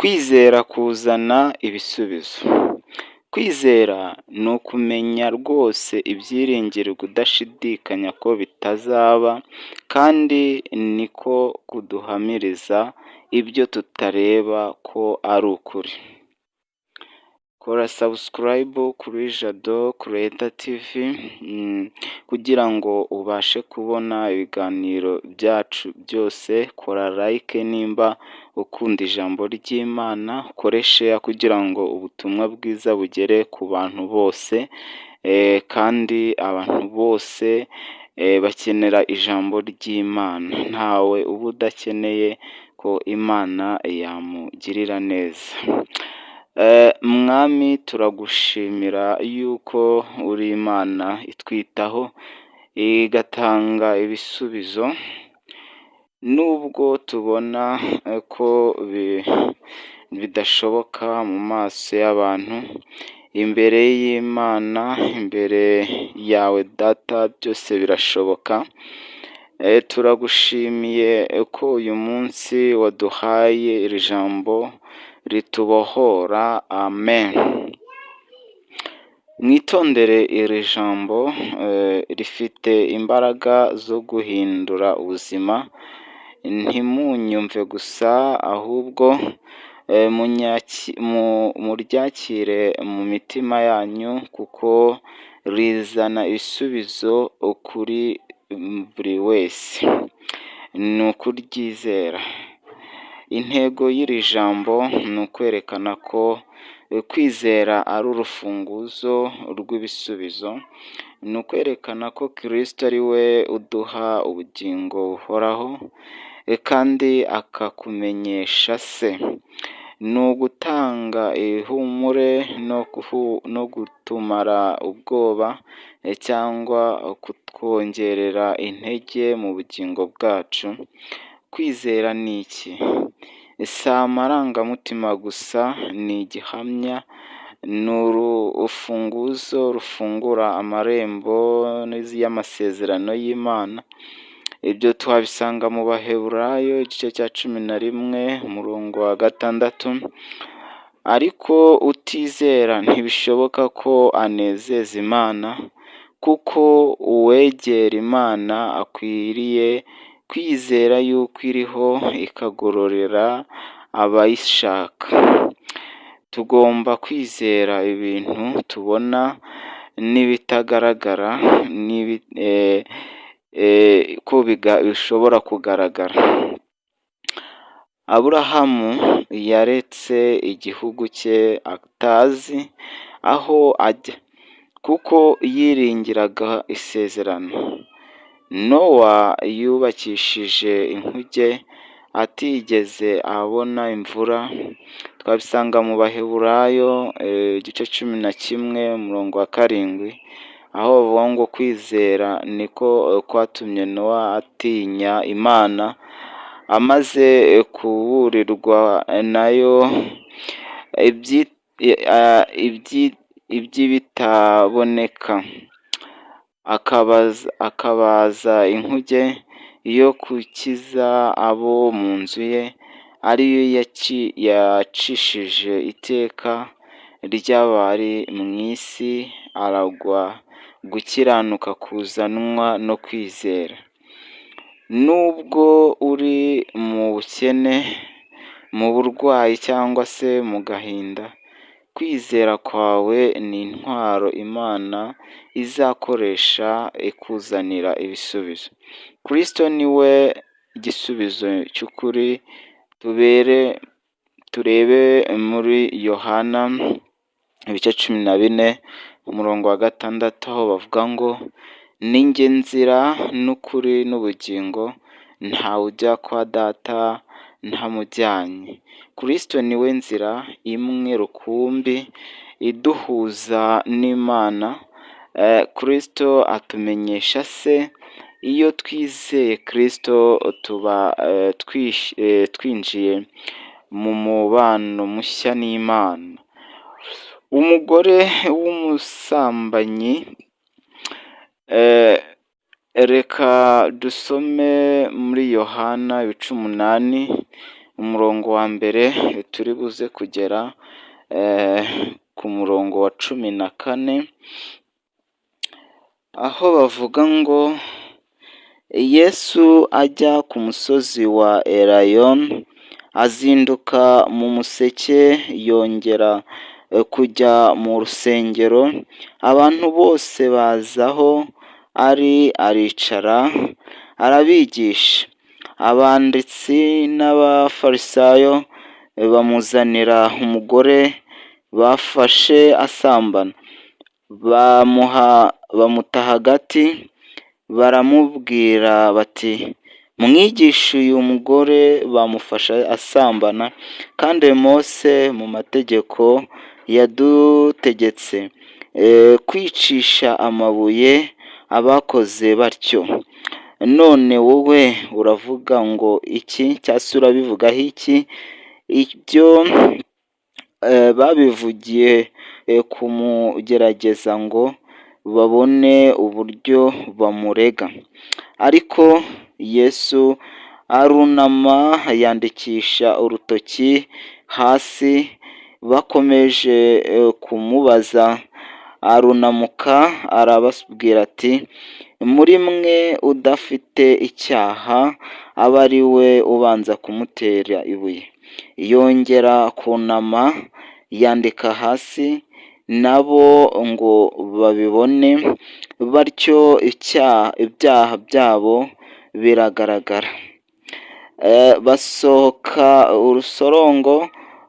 Kwizera kuzana ibisubizo. Kwizera ni ukumenya rwose ibyiringirwa udashidikanya ko bitazaba, kandi niko kuduhamiriza ibyo tutareba ko ari ukuri. Kora subscribe kuri Jado Creator TV kugira ngo ubashe kubona ibiganiro byacu byose, kora like nimba ukunda ijambo ry'Imana, ukore share kugira ngo ubutumwa bwiza bugere ku bantu bose, kandi abantu bose bakenera ijambo ry'Imana, ntawe uba udakeneye ko Imana yamugirira neza. Mwami, turagushimira yuko uri Imana itwitaho igatanga ibisubizo, nubwo tubona ko bidashoboka mu maso y'abantu, imbere y'Imana, imbere yawe Data, byose birashoboka. Turagushimiye ko uyu munsi waduhaye iri jambo ritubohora, amen. Mwitondere iri jambo, rifite imbaraga zo guhindura ubuzima, ntimunyumve gusa ahubwo muryakire mu mitima yanyu kuko rizana ibisubizo kuri buri wese, ni ukuryizera. Intego y'iri jambo ni ukwerekana ko kwizera ari urufunguzo rw'ibisubizo, ni ukwerekana ko Kristo ari we uduha ubugingo buhoraho kandi akakumenyesha Se. Ni ugutanga ihumure no kutumara ubwoba cyangwa kutwongerera intege mu bugingo bwacu. Kwizera ni iki? Si amarangamutima gusa, ni igihamya, ni urufunguzo rufungura amarembo y'amasezerano y'Imana. Ibyo twabisanga mu Baheburayo igice cya 11 umurongo wa 6: "Ariko utizera ntibishoboka ko anezeza Imana, kuko uwegera Imana akwiriye kwizera yuko iriho, ikagororera abayishaka." Tugomba kwizera ibintu tubona n'ibitagaragara ko bishobora kugaragara. Aburahamu yaretse igihugu cye atazi aho ajya, kuko yiringiraga isezerano. Nowa yubakishije inkuge atigeze abona imvura, twabisanga mu Baheburayo igice 11 umurongo wa 7, aho bavuga ngo kwizera niko kwatumye Nowa atinya Imana, amaze kuburirwa nayo iby'ibitaboneka, akabaza inkuge yo gukiza abo mu nzu ye, ariyo yacishije iteka ry'abari mu isi, aragwa gukiranuka kuzanwa no kwizera. Nubwo uri mu bukene, mu burwayi cyangwa se mu gahinda, kwizera kwawe ni intwaro Imana izakoresha ikuzanira ibisubizo. Kristo ni we gisubizo cy'ukuri, tubere turebe muri Yohana ibice 14 umurongo wa 6, aho bavuga ngo: "Ni njye nzira n'ukuri n'ubugingo, ntawe ujya kwa Data ntamujyanye." Kristo ni we nzira imwe rukumbi iduhuza n'Imana, Kristo atumenyesha Se, iyo twizeye Kristo tuba twinjiye mu mubano mushya n'Imana. Umugore w'umusambanyi, reka dusome muri Yohana ibice 8. umurongo wa 1 turi buze kugera ku murongo wa 14, aho bavuga ngo Yesu ajya ku musozi wa Elayono, azinduka mu museke yongera kujya mu rusengero, abantu bose baza aho ari aricara arabigisha. Abanditsi n'Abafarisayo bamuzanira umugore bafashe asambana, bamuta hagati, baramubwira bati: "Mwigisha, uyu mugore bamufashe asambana, kandi Mose mu mategeko yadutegetse kwicisha amabuye abakoze batyo. None wowe uravuga ngo iki, cyangwa se urabivugaho iki?" Ibyo babivugiye kumugerageza ngo babone uburyo bamurega. Ariko Yesu arunama yandikisha urutoki hasi. Bakomeje kumubaza, arunamuka arababwira ati: "Muri mwe udafite icyaha abe ari we ubanza kumutera ibuye." Yongera kunama yandika hasi, nabo ngo babibone batyo ibyaha byabo biragaragara. Basohoka urusorongo,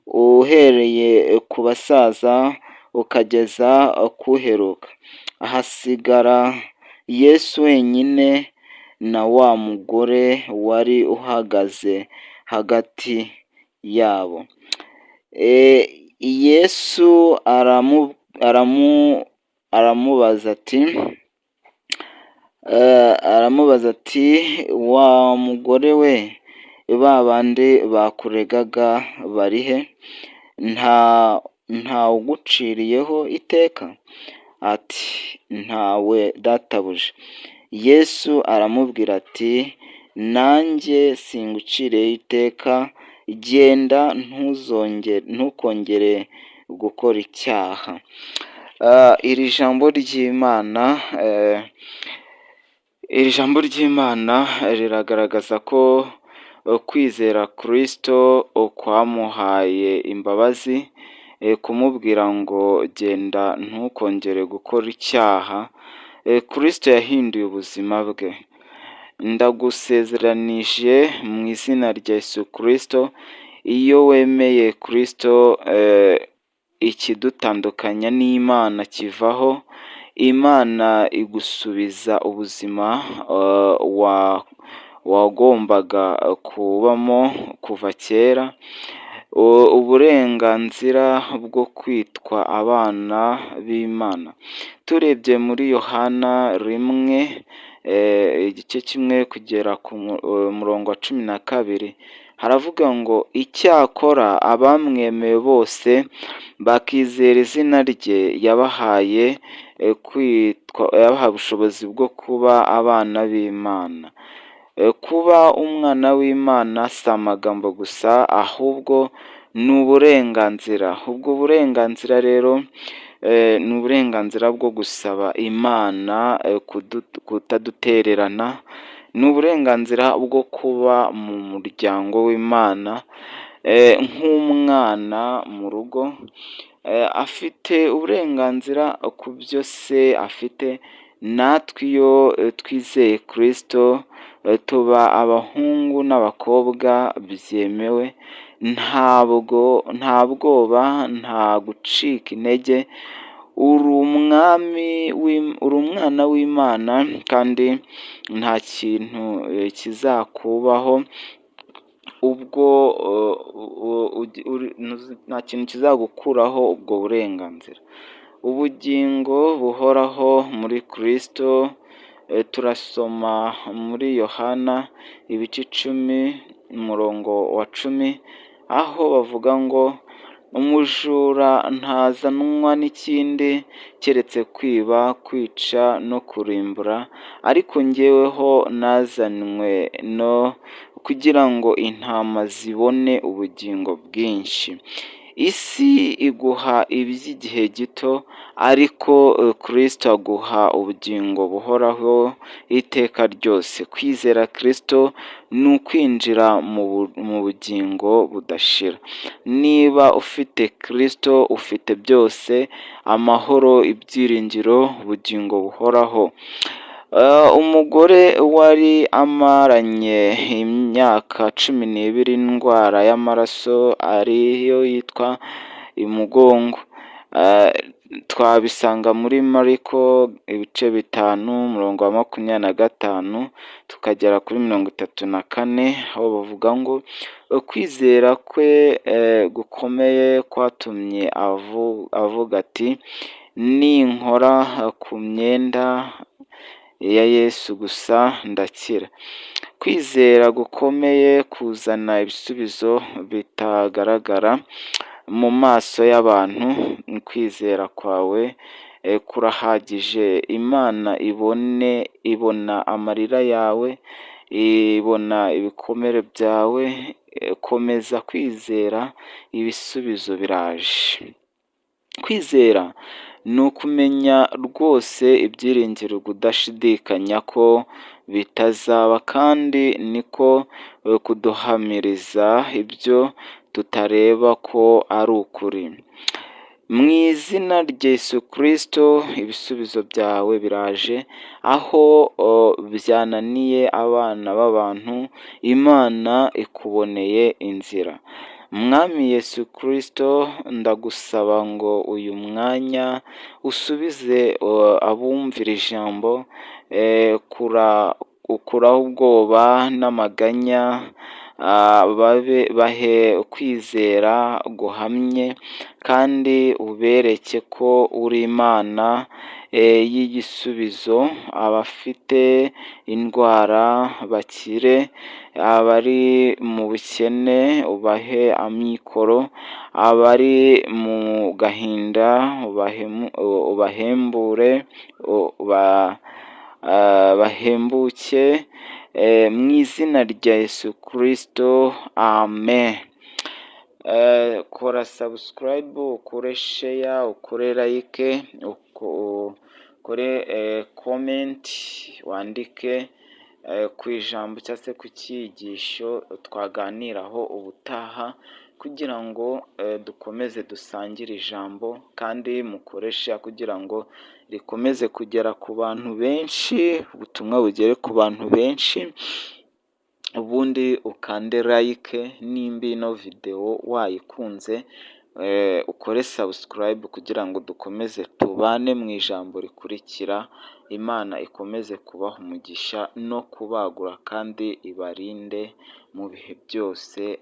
uhereye ku basaza ukageza kuheruka. Hasigara Yesu wenyine na wa mugore wari uhagaze hagati yabo. Yesu aramubaza ati: "Wa mugore we, ba bandi bakuregaga bari he? Ntawuguciriyeho iteka?" Ati: "Ntawe, Databuja." Yesu aramubwira ati: "Nanjye singuciriyeho iteka, genda, ntukongere gukora icyaha." Iri jambo ry'Imana riragaragaza ko kwizera Kristo kwamuhaye imbabazi, kumubwira ngo genda ntukongere gukora icyaha. Kristo yahinduye ubuzima bwe. Ndagusezeranije mu izina rya Yesu Kristo, iyo wemeye Kristo ikidutandukanya n'Imana kivaho, Imana igusubiza ubuzima wagombaga kubamo kuva kera, uburenganzira bwo kwitwa abana b'Imana. Turebye muri Yohana 1, igice 1 kugera ku murongo wa 12, haravuga ngo: "Icyakora abamwemeye bose bakizera izina rye, yabahaye kwitwa, yabahaye ubushobozi bwo kuba abana b'Imana." Kuba umwana w'Imana si amagambo gusa, ahubwo ni uburenganzira. Ubwo burenganzira rero ni uburenganzira bwo gusaba Imana kutadutererana, ni uburenganzira bwo kuba mu muryango w'Imana nk'umwana mu rugo, afite uburenganzira ku byo se afite. Natwe iyo twizeye Kristo tuba abahungu n'abakobwa byemewe, ntabwo nta bwoba, nta gucika intege, uri umwami, uri umwana w'Imana, kandi nta kintu kizakubaho, ubwo nta kintu kizagukuraho ubwo burenganzira. Ubugingo buhoraho muri Kristo, turasoma muri Yohana ibice 10, umurongo wa 10, aho bavuga ngo: "Umujura ntazanwa n'ikindi keretse kwiba, kwica no kurimbura, ariko njyeweho nazanywe no kugira ngo intama zibone ubugingo bwinshi. Isi iguha iby'igihe gito, ariko Kristo aguha ubugingo buhoraho iteka ryose. Kwizera Kristo ni ukwinjira mu bugingo budashira. Niba ufite Kristo ufite byose: amahoro, ibyiringiro, ubugingo buhoraho. Umugore wari amaranye imyaka 12 indwara y'amaraso ariyo yitwa imugongo. Twabisanga muri Mariko ibice 5, umurongo wa 25 tukagera kuri 34, aho bavuga ngo kwizera kwe gukomeye kwatumye avuga ati: "Ninkora ku myenda ya Yesu gusa ndakira." Kwizera gukomeye kuzana ibisubizo bitagaragara mu maso y'abantu. Kwizera kwawe kurahagije. Imana ibone ibona amarira yawe, ibona ibikomere byawe. Komeza kwizera, ibisubizo biraje. Kwizera ni ukumenya rwose ibyiringirwa udashidikanya ko bitazaba, kandi niko kuduhamiriza ibyo tutareba ko ari ukuri. Mu izina rya Yesu Kristo, ibisubizo byawe biraje. Aho byananiye abana b'abantu, Imana ikuboneye inzira. Mwami Yesu Kristo, ndagusaba ngo uyu mwanya usubize abumvira ijambo, ukuraho ubwoba n'amaganya, bahe kwizera guhamye kandi ubereke ko uri Imana y'igisubizo. Abafite indwara bakire, abari mu bukene ubahe amikoro, abari mu gahinda ubahembure, bahembuke, mu izina rya Yesu Kristo, amen. Kora subscribe, ukore share, ukore like, ukore comment, wandike ku ijambo cyangwa se ku cyigisho twaganiraho ubutaha, kugira ngo dukomeze dusangire ijambo, kandi mukore share kugira ngo rikomeze kugera ku bantu benshi, ubutumwa bugere ku bantu benshi. Ubundi ukande like nimba ino videwo wayikunze, ukore subscribe kugira ngo dukomeze tubane mu ijambo rikurikira. Imana ikomeze kubaha umugisha no kubagura kandi ibarinde mu bihe byose.